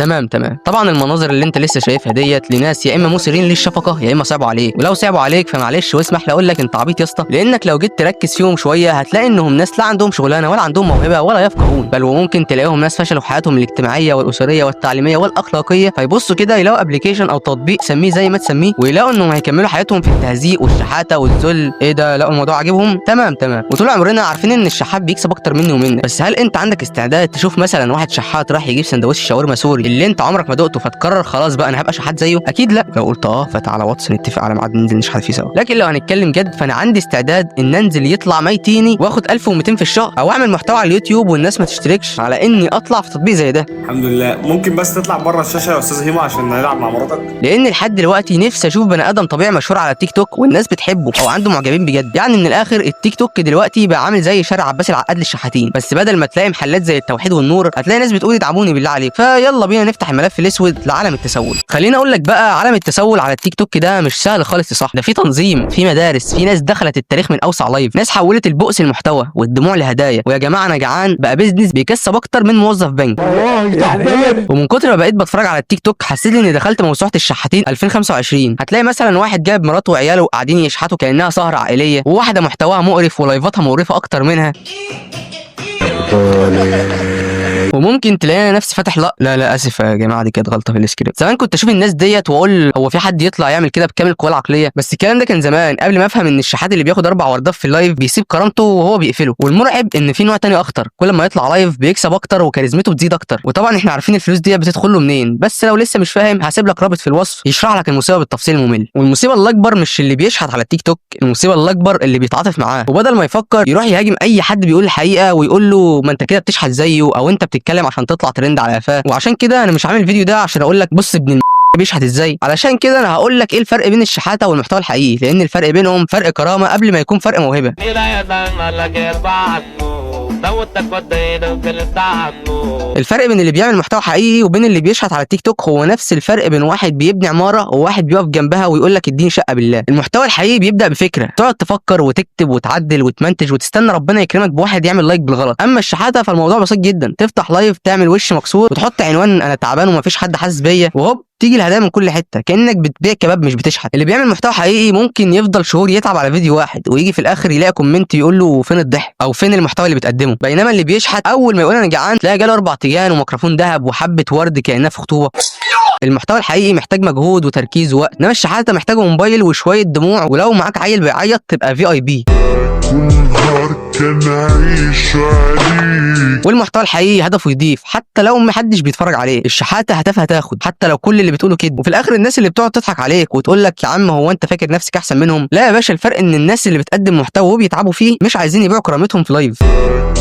تمام تمام. طبعا المناظر اللي انت لسه شايفها ديت لناس يا اما مثيرين للشفقه يا اما صعبوا عليك، ولو صعبوا عليك فمعلش واسمح لي اقول لك انت عبيط يا اسطى، لانك لو جيت تركز فيهم شوية هتلاقي انهم ناس لا عندهم شغلانة ولا عندهم موهبة ولا يفقهون، بل وممكن تلاقيهم ناس فشلوا في حياتهم الاجتماعية والاسرية والتعليمية والاخلاقية، فيبصوا كده يلاقوا application او تطبيق سميه زي ما تسميه، ويلاقوا انهم هيكملوا حياتهم في التهزيق والشحاته والذل. ايه ده؟ لقوا الموضوع عاجبهم. تمام تمام. وطول عمرنا عارفين ان الشحات بيكسب اكتر مني ومنك، بس هل انت عندك استعداد تشوف مثلا واحد شحات راح يجيب سندوتش شاورما سوري اللي انت عمرك ما دقته، فتقرر خلاص بقى انا هبقى شحات زيه؟ اكيد لا. لو قلت اه فتعالى واتس نتفق على ميعاد ننزل نشحت فيه سوا. لكن لو هنتكلم جد فانا عندي استعداد ان انزل يطلع ميتيني واخد 1200 في الشهر، او اعمل محتوى على اليوتيوب والناس ما تشتركش، على اني اطلع في تطبيق زي ده. الحمد لله. ممكن بس تطلع بره الشاشة يا استاذ هيما عشان نلعب مع مراتك؟ لان لحد دلوقتي نفسي اشوف بني ادم طبيعي مشهور على التيك توك والناس بتحبه او عنده معجبين بجد. يعني من الاخر التيك توك دلوقتي بقى عامل زي شارع عباس العقاد للشحاتين، بس بدل ما تلاقي محلات زي التوحيد والنور هتلاقي ناس بتقول ادعموني بالله عليك. فيلا بينا نفتح الملف الاسود لعالم التسول. خليني اقول لك بقى، عالم التسول على التيك توك ده مش سهل خالص يا صاحبي. ده في تنظيم، في مدارس، في ناس دخلت التاريخ من اوسع live، ناس حولت البؤس لمحتوى والدموع لهدايا، ويا جماعة انا جعان بقى business بيكسب اكتر من موظف بنك. ومن كتر ما بقيت بتفرج على التيك توك حسيت اني دخلت موسوعة الشحاتين 2025. هتلاقي مثلا واحد جايب مراته وعياله وقاعدين يشحتوا كانها سهره عائلية، وواحدة محتواها مقرف ولايفاتها مقرفة اكتر منها، وممكن تلاقي نفسي فاتح لا لا لا اسف يا جماعة دي كانت غلطه في السكريبت. زمان كنت اشوف الناس ديت واقول هو في حد يطلع يعمل كده بكامل قواه العقلية؟ بس الكلام ده كان زمان قبل ما افهم ان الشحات اللي بياخد 4 وردات في ال live بيسيب كرامته وهو بيقفله. والمرعب ان في نوع تاني اخطر، كل ما يطلع live بيكسب اكتر وكاريزمته بتزيد اكتر. وطبعا احنا عارفين الفلوس دي بتدخل له منين، بس لو لسه مش فاهم هسيب لك رابط في الوصف يشرح لك المصيبة بالتفصيل الممل. والمصيبة الاكبر مش اللي بيشحت على التيك توك، المصيبة الاكبر اللي بيتعاطف معاه، وبدل ما يفكر يروح يهاجم اي حد بيقول الحقيقة ويقول له ما انت كده بتشحت زيه، او انت بتتكلم عشان تطلع ترند على قفاه. وعشان كده انا مش عامل الفيديو ده عشان اقول لك بص ابن بيشحت ازاي، علشان كده انا هقول لك ايه الفرق بين الشحاته والمحتوى الحقيقي، لان الفرق بينهم فرق كرامة قبل ما يكون فرق موهبة. الفرق بين اللي بيعمل محتوى حقيقي وبين اللي بيشحت على التيك توك هو نفس الفرق بين واحد بيبني عمارة وواحد بيقف جنبها ويقول لك اديني شقه بالله. المحتوى الحقيقي بيبدا بفكره، تقعد تفكر وتكتب وتعدل وتمنتج وتستنى ربنا يكرمك بواحد يعمل like بالغلط. اما الشحاته فالموضوع بسيط جدا، تفتح live تعمل وش مكسور وتحط عنوان انا تعبان ومفيش حد حاسس بيا، وهوب تيجي الهدايا من كل حتة كانك بتبيع كباب مش بتشحت. اللي بيعمل محتوى حقيقي ممكن يفضل شهور يتعب على فيديو واحد ويجي في الاخر يلاقي comment يقول له فين الضحك او فين المحتوى اللي بتقدمه، بينما اللي بيشحت اول ما يقول انا جعان تلاقي جاله 4 تيجان وميكروفون ذهب وحبه ورد كانها في خطوبه. المحتوى الحقيقي محتاج مجهود وتركيز ووقت، انما الشحاته محتاجه موبايل وشوية دموع، ولو معاك عيل بيعيط تبقى VIP. نهار كان عيش عليك. والمحتوى الحقيقي هدفه يضيف حتى لو محدش بيتفرج عليه، الشحاته هدفها تاخد حتى لو كل اللي بتقوله كده. وفي الاخر الناس اللي بتقعد تضحك عليك وتقول لك يا عم هو انت فاكر نفسك احسن منهم، لا يا باشا، الفرق ان الناس اللي بتقدم محتوى وبيتعبوا فيه مش عايزين يبيعوا كرامتهم في live.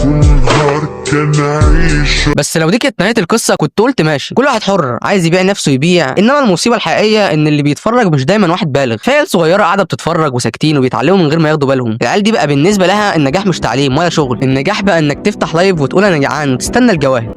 نهار كان عيش. بس لو دي كانت نهاية القصة كنت قلت ماشي، كل واحد حر عايز يبيع نفسه يبيع. انما المصيبة الحقيقية ان اللي بيتفرج مش دايما واحد بالغ، في عيال صغيرة قاعدة بتتفرج وساكتين وبيتعلموا من غير ما ياخدوا بالهم. العيال دي بقى بالنسبة لها النجاح مش تعليم ولا شغل، النجاح بقى انك تفتح live وتقول انا جعان وتستنى الجواهر.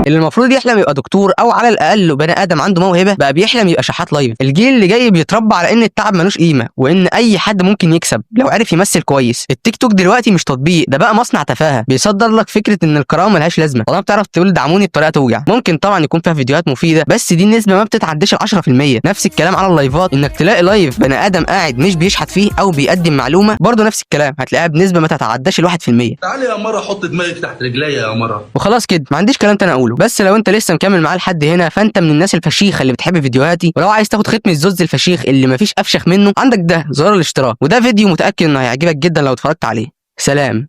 اللي المفروض يحلم يبقى دكتور او على الاقل بني ادم عنده موهبة بقى بيحلم يبقى شحات live. الجيل اللي جاي بيتربى على ان التعب ملوش قيمة وان اي حد ممكن يكسب لو عرف يمثل كويس. التيك توك دلوقتي مش تطبيق، ده بقى مصنع تفاهه بيصدر لك فكرة ان الكرامة ملهاش لازمه طالما بتعرف تقول دعموني بطريقة توجع. ممكن طبعا يكون فيها فيديوهات مفيدة، بس دي النسبة ما بتتعداش ال 10%. نفس الكلام على اللايفات، انك تلاقي live بني ادم قاعد مش بيشحت فيه او بيقدم معلومة برضه نفس الكلام، هتلاقيها بنسبة ما تتعداش ال 1%. تعالي يا مرة، حط دماغك تحت رجليا يا مرة. وخلاص كده ما عنديش كلام تاني اقوله. بس لو انت لسه مكمل معايا لحد هنا فانت من الناس الفشيخه اللي بتحب فيديوهاتي، ولو عايز تاخد ختم الزوز الفشيخ اللي مفيش افشخ منه عندك ده زرار الاشتراك، وده فيديو متاكد انه هيعجبك جدا لو اتفرجت عليه. سلام.